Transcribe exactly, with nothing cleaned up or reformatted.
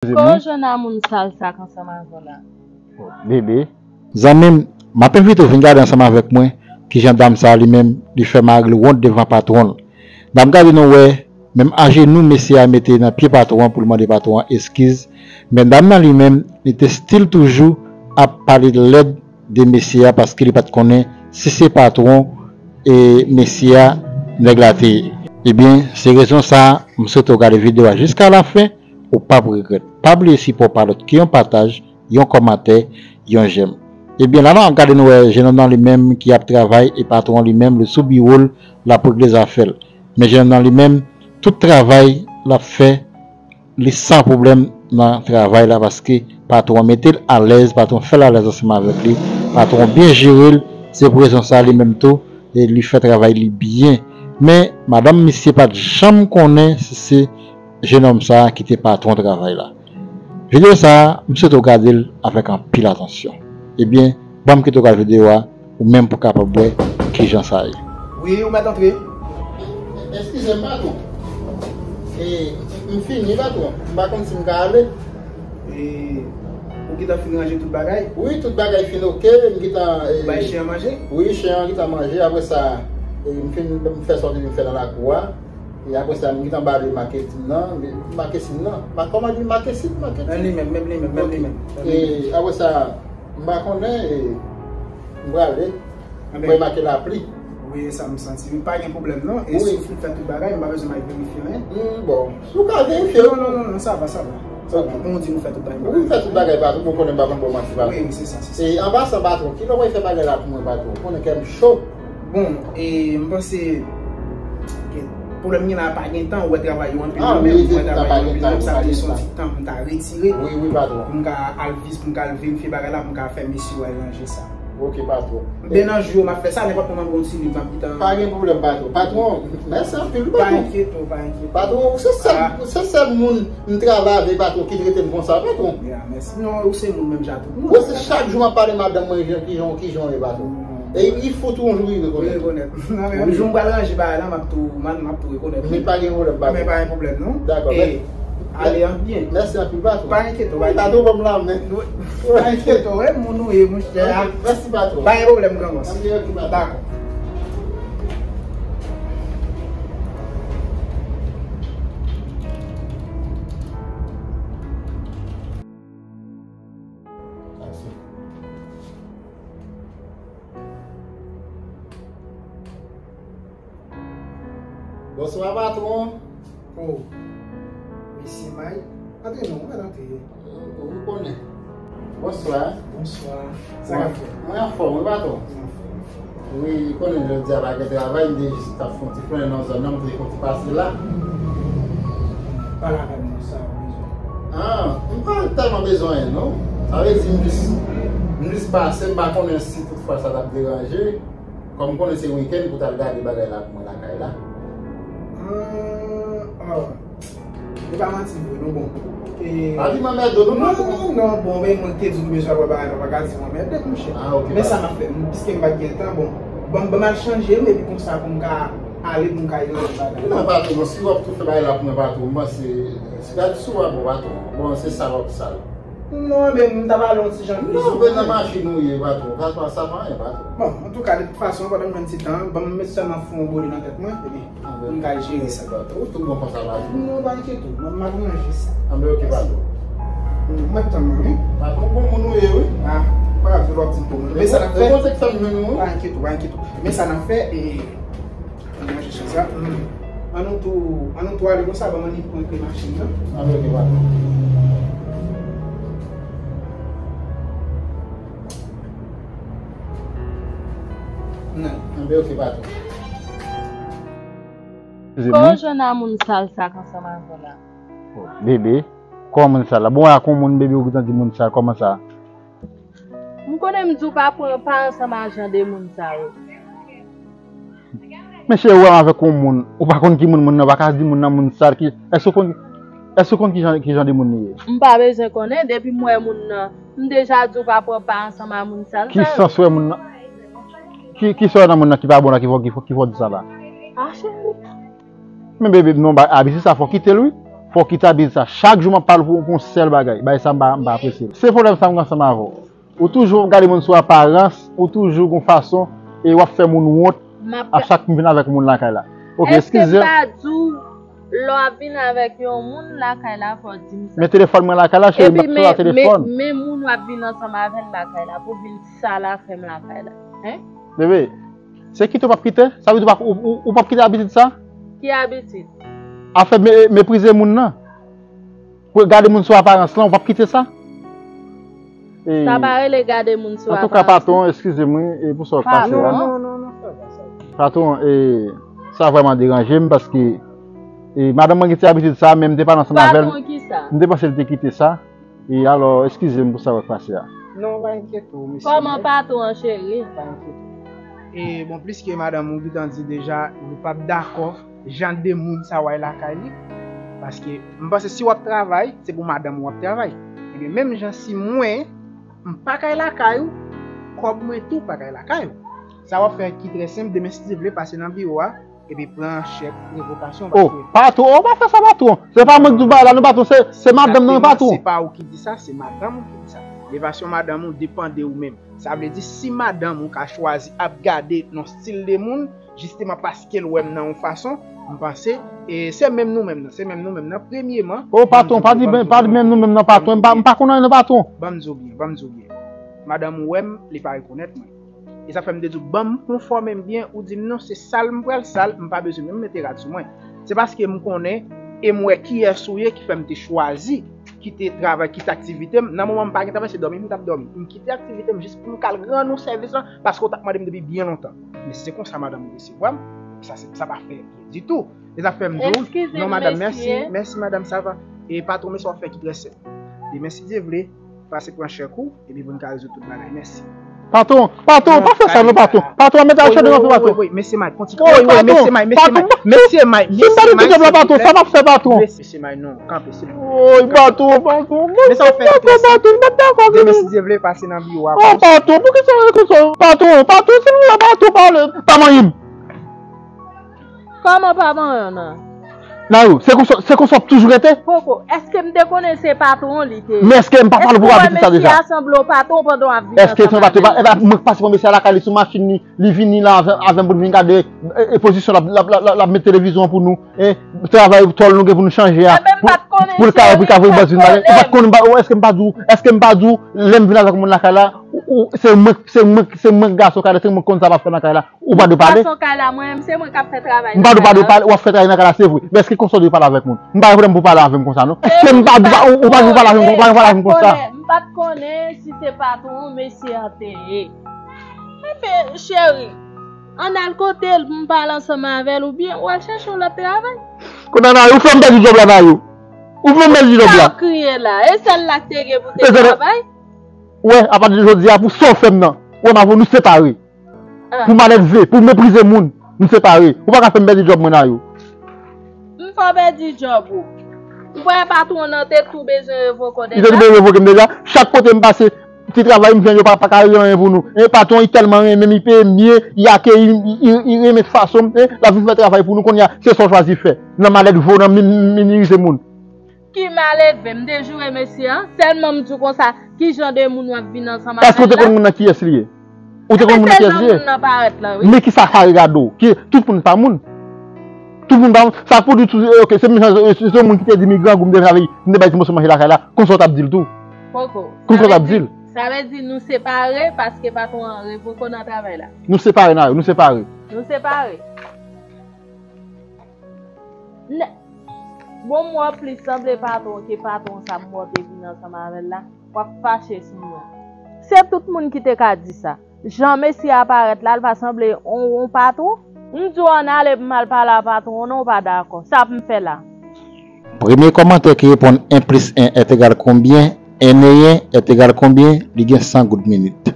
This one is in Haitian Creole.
Kote w jwenn a moun sal sa k ansanm avè w la? Bebe. Zanmi m, m ap envite w vin gade ansanm avèk mwen kijan dam sa li menm, li fè mari l wont devan patwon l. N ap gade nou wè, menm ajenou mesye a mete nan pye patwon an pou l mande patwon an eskiz. Men dam nan li menm, li te still toujou ap pale lèd de mesye a paske li pa t konnen si se patwon e mesye a nèg la te ye. Ebyen, se rezon sa a, m swete w gade videyo a jiska lafen, ou p ap regrèt. Pa bliye sipò w pa lòt ke yon pataj, yon kòmantè, yon jèm. Ebyen, la n ap gade nou wè jennonm nan li menm ki ap travay e patwon li menm, li sou biwo l, l ap regle zafè l. Men jennonm nan li menm, tout travay l ap fè, li san pwoblèm nan travay la paske patwon mete l alèz, patwon fè l alèz ansanm avèk li, patwon byen jere l, se pou rezon sa li menm tou, e li fè travay li byen. Men, madanm misye pa t janm konnen si se jennonm sa a ki te patwon travay la. Videyo sa a, m swete w gade l avèk anpil atansyon. Ebyen, ban m kite w gade videyo a, ou menm pou w kapab wè kijan sa ye. Wi, ou mèt antre. Eskize m, patwon. E, m fini, patwon. M pa konn si m ka ale. E, ou gentan fin ranje tout bagay? Wi, tout bagay fin oke. M gentan, e, bay chen an manje? Wi, chen an gentan manje. Apre sa, e, m fin, m fè sòti, m fè nan lakou a. E apre sa, m gentan bale maketin nan, makesin nan. Ma, kòman di makesin? Maketin? Menm li menm, menm li menm, menm li menm. E apre sa, m pa konnen, e, m prale. Mwen make lapli. Wi, e sa m santi. Wi, pa gen pwoblèm non. E si w fin fè tout bagay, m pa bezwen m al verifye anyen? Hmm, bon. Si w ka verifye. Non, non, non, non, sa va, sa va. Sa va. Bon, ou di nou fè tout bagay. Wi, m fè tout bagay, patwon, bon, konnen m pa konn ba w manti, patwon. Wi, wi, se sa, se sa. E an pasan, patwon, kilè w pral fè bagay la pou mwen, patwon? Ou konnen kè m cho. Bon, e m panse ke pwoblèm gen la pa gen tan, ou wè travay yo anpil, ah, mwen menm, wi, mwen travay yo anpil, menm sa te son ti tan pou m ta retire. Wi, wi, patwon. Pou m ka al vis-, pou m ka al verifye bagay la, pou m ka fè mesye yo al ranje sa. Ok, patwon. Men nan jou yo, m ap fè sa, nenpòt moman m gon ti liv, m ap gentan. Pa gen pwoblèm, patwon. Patwon, mèsi anpil, patwon. Pa enkyete w, pa enkyete w. Patwon, ou se sèl, ah, ou se sèl moun m travay avèk, patwon, ki trete m konsa, patwon. Ya, mèsi. Non, ou se moun menm jan ak tout moun. Bon, se chak jou m ap pale madanm mwen, jan, kijan, kijan w ye, patwon. E li fout ou yon jou li rekonèt. Li rekonèt. Non, men yon jou m pral ranje bagay la, m ap tou, m ap, m ap tou rekonèt. Men pa gen pwoblèm, patwon. Men pa gen pwoblèm, non. Dakò, e, men, ale an byen. Mèsi anpil, patwon. Pa enkyete w, pa enkyete w. Patwon, ban m lanmen. Pa enkyete w, e moun ou ye, monchè. Mèsi, patwon. Pa gen pwoblèm, grangòs. Dakò. Bonswa, patwon. Oh, mesye May. Antre non, ou mèt antre. Ou konnen. Bonswa. Bonswa. Sa k ap fèt? Mwen anfòm, wi, patwon. Mwen anfòm, anfòm. Wi, ou konnen jodi a pa gen travay, m te jis t ap fè yon ti flannen nan zòn nan, m te fè yon ti pase la. Pale avè m non, sa ou bezwen? Ah, m pa tèlman bezwen anyen non. Sa vle di m jis, m jis pase, m pa konnen si toutfwa sa t ap deranje. Kòm m konnen se wikenn pou w t al gade bagay la pou mwen lakay la. Ah, ah. E pa manti vre, non, bon. E pa di m anmède w, non, non, patwon. Non, non, bon, men mwen te di w m bezwen wè bagay la, pa ka di m anmède, monchè. Ah, ok, patwon. Men sa m ap fè, m, piske m pa t gen tan, bon. Ban m, ban m al chanje m, epi konsa pou m ka ale, pou m ka al ranje bagay la. Non, patwon, bon, si w ap tou fè bagay la pou mwen, patwon, m panse, si gad sou a, bon, patwon. Bon, se sa w ap sal. Non, men m ta pale yon ti jan plis. Non, men nan machin ou ye, patwon. Patwon, sa pa anyen, patwon. Bon, antouka, de tout fason, pandan m jwenn ti tan an, ban m sèlman fè yon bole nan tèt mwen, epi m ka jere sa. Ou tou bon konsa, patwon. Non, pa enkyete w. M ap, m ap ranje sa. Anben, ok, patwon. M ap tann mwen, wi. Patwon, bon moun ou ye, wi. Ah, pa grave, w ap di m bon moun. Men sa n ap fè. E bon, se k fè m jwenn ou, wi. Pa enkyete w, pa enkyete w. Men sa n ap fè, e, Ann manje chèz la. Hmm. Ann nou tou, ann nou tou ale konsa, ban m annik pran kle machin nan. Ann nou, ok, patwon. Nan. Ann nou, ok, patwon. Kote w jwenn a moun sal sa k ansanm avè w la? Oh, bebe, kòman moun sal la? Bon, a kon moun bebe ou gentan di moun sal, kòman sa? M konnen m di w pa pran pa ansanm a jan de moun sa yo. Men cheri, ou wè m avèk yon moun, ou pa konn ki moun moun nan, ou pa ka di moun nan moun sal ki, èske ou konn, èske ou konn ki jan, ki jan de moun li ye? M pa bezwen konnen, depi m wè moun nan, m deja di w pa pran pa ansanm a moun sal sa yo. Ki sans wè moun nan? Ki, ki sa w wè nan moun nan ki pa bon la ki fè, ki fè, ki fè w di sa la? Ah, cheri. Men bebe, non, ba, abitid sa fò kite l, wi. Fòk w kite abitid sa. Chak jou m ap pale pou, pou yon sèl bagay. Bagay sa m pa, m pa apresye l. Se pwoblèm sa m gen ansanm avè w. Ou toujou ap gade moun sou aparans, ou toujou gon fason, e w ap fè moun wont a chak m vin avèk moun lakay la. Ok, eskize. Èske m pa di w, lè w ap vin avèk yon moun lakay la, fò w di m sa? Men telefòn mwen lakay la, cheri, m p ap sou la telefòn. Epi men, men, men moun w ap vin ansanm avè l lakay la, pou vin sal afè m lakay la. Hein? Bebe, se kite w p ap kite? Sa vle di w p ap, ou, ou, ou p ap kite abitid sa? Ki abitid? Afè me-, meprize moun nan. Pou gade moun sou aparans lan, ou p ap kite sa? E, sa pa rele gade moun sou aparans. Antouka, patwon, eskize m, wi, e pou sa k pase a. Non, non, non, non, sa va, sa va. Patwon, e, sa vrèman deranje m paske, e, madanm mwen gen ti abitid sa, men m te pale ansanm avè l. Patwon, ki sa? M te panse l te kite sa. E alò, eskize m pou sa k pase a. Non, pa enkyete w, mesye. Kòman patwon an, cheri? Pa enkyete w. E, bon, pliske madanm ou gentan di deja, li p ap dakò jan de moun sa w ay lakay li. Paske m panse si w ap travay, se pou madanm ou w ap travay. Ebyen, menm jan si mwen, m pa kay lakay ou, kòb mwen tou pa kay lakay ou. Sa w ap fè ki trè senp, demen si Dye vle, pase nan biwo a, epi pran chèk revokasyon. Oh, paske patwon, oh, pa fè sa, patwon. Se pa mwen ki di w bagay la, non, patwon, se, se madanm nan, patwon. Se pa ou ki di sa, se madanm ou ki di sa. Levasyon madanm ou depann de ou menm. Sa vle di, si madanm ou ka chwazi ap gade nan stil de moun, jisteman paske l wè m nan yon fason, m panse, e se menm nou menm nan, se menm nou menm nan, premyeman. Oh, patwon, pa di, pa di menm nou menm nan, patwon. M pa, m pa konn anyen, non, patwon. Ban m di w byen, ban m di w byen. Madanm ou wè m, li pa rekonèt mwen. E sa fè m te di w, ban m konfòme m byen, ou di m non, se sal m pral sal, m pa bezwen menm mete rad sou mwen. Se paske m konnen e m wè kiyès ou ye ki fè m te chwazi kite travay, kite aktivite m. Nan moman m pa gen travay, se dòmi m t ap dòmi. M kite aktivite m jis pou m ka al rann ou sèvis lan, paske w t ap mande m depi byen lontan. Men se konsa madanm ou resevwa m, sa, se, sa pa fè byen ditou. E sa fè m di w, non, madanm, mèsi, mèsi, madanm, sa va. E patwon, men sa w ap fè ki trè senp. Demen, si Dye vle, pase pran chèk ou, epi pou n ka rezoud tout bagay. Mèsi. Patwon, patwon, pa fè sa non, patwon. Patwon, mete al chède anpil, patwon. Wi, wi, mesye Mike, kontinye. Wi, wi, mesye Mike, mesye Mike, mesye Mike, mesye Mike, silvouplè. Patwon, patwon, sa m ap fè, patwon. Mesye Mike, non, kanpe, silvouplè. Wi, patwon, patwon. Mwen pa dakò, patwon, mwen pa dakò. Demen, si Dye vle, pase nan biwo a. Oh, patwon, poukisa w konsa? Patwon, patwon, silvouplè, patwon, pale. Pa manyen m. Kòman pa manyen w nan? Nayou, se konsa, se konsa w ap toujou rete? Poko, èske m te konnen se patwon li te ye? Men èske m pa pale pou abitid sa deja? Èske w wè mesye a sanble yon patwon pandan w ap viv ansanm avè l? Èske se yon patwon? E pa mwen k pase pran mesye a lakay li sou machin li, li vini la avè, avè m pou l vin gade, e, e pozisyon l ap, l ap, l ap, l ap met televizyon an pou nou, e, travay tòl nou gen pou nou chanje a, pou, pou l ka, pou l ka voye baz vin bagay. Ou pa t konnen, m pa, èske m pa di w, èske m pa di w, lè m vin avèk moun lakay la, ou, ou, se mwen, se mwen, se mwen k gason kay la, se mwen k konn sa m ap fè nan kay la. Ou pa dwe pale. Gason kay la, mwen menm, se mwen k ap fè travay nan kay la. M pa dwe pale, w ap fè travay nan kay la, se vre. Men èske konsa w dwe pale avèk moun? M pa gen pwoblèm pou w pale avè m konsa, non. Èske m pa dwe, ou, ou pa dwe pale avè m, ou pa dwe pale avè m konsa? M pa t konnen, m pa t konnen si se patwon mesye an te ye. Enben, cheri, ann al kote l pou m pale ansanm avè l, oubyen w al chèche yon lòt travay. Kounye a, Nayou, ou fè m pèdi djòb la, Nayou. Ou fè m pèdi djòb la. Sa w kriye la? E sèl la k te gen pou te travay? Wè, apati de jodi a, pou sa w fè m nan, wè m avè w, nou separe. Ah. Pou malèdve, pou meprize moun, nou separe. Ou pa ka fè m pèdi djòb mwen, Nayou. M fè w pèdi djòb ou? Ou kwè patwon nan te tou bezwen revoke w deja? Li te tou bezwen revoke m deja. Chak kote m pase, ti travay m jwenn yo pa, pa ka regle anyen pou nou. E patwon, li tèlman renmen m, li peye m byen, li akeyi m, li, li, li renmen fason m, e l ap vin fè travay pou nou. Kounye a, se sa w chwazi fè. Nan malèdve w, nan mi-, minimize moun. Ki malelve, m te joure mesye an, sèlman m di w konsa, ki jan de moun w ap vin ansanm avè l la? Èske w te konn moun nan kiyès li ye? Ou te konn moun nan kiyès li ye? Ebyen, se jan moun nan parèt la, wi. Men ki sa sa regade w? Ki, tout moun pa moun. Tout moun pa moun. Sa pou di tou, ok, se menm jan, se, se moun ki te di m grangou, m te travay, m te bay ti moso manje lakay la, konsa w t ap di l tou. Poko. Konsa w t ap di l. Sa vle di, sa vle di nou separe paske patwon an revoke w nan travay la. Nou separe, Nayou, nou separe. Nou separe. Nè-, bon, m wè w plis sanble patwon ke patwon sa m wè w te vin ansanm avè l la. W ap fache sou mwen. Se tout moun ki te ka di sa. Jan mesye a parèt la, l pa sanble yon, yon patwon? M di w ann ale pou m al pale a patwon w non, w pa dakò. Sa pou m fè la? Premye kòmantè ki reponn en plis en est égal konbyen, en et un est égal konbyen, li gen san goud minit.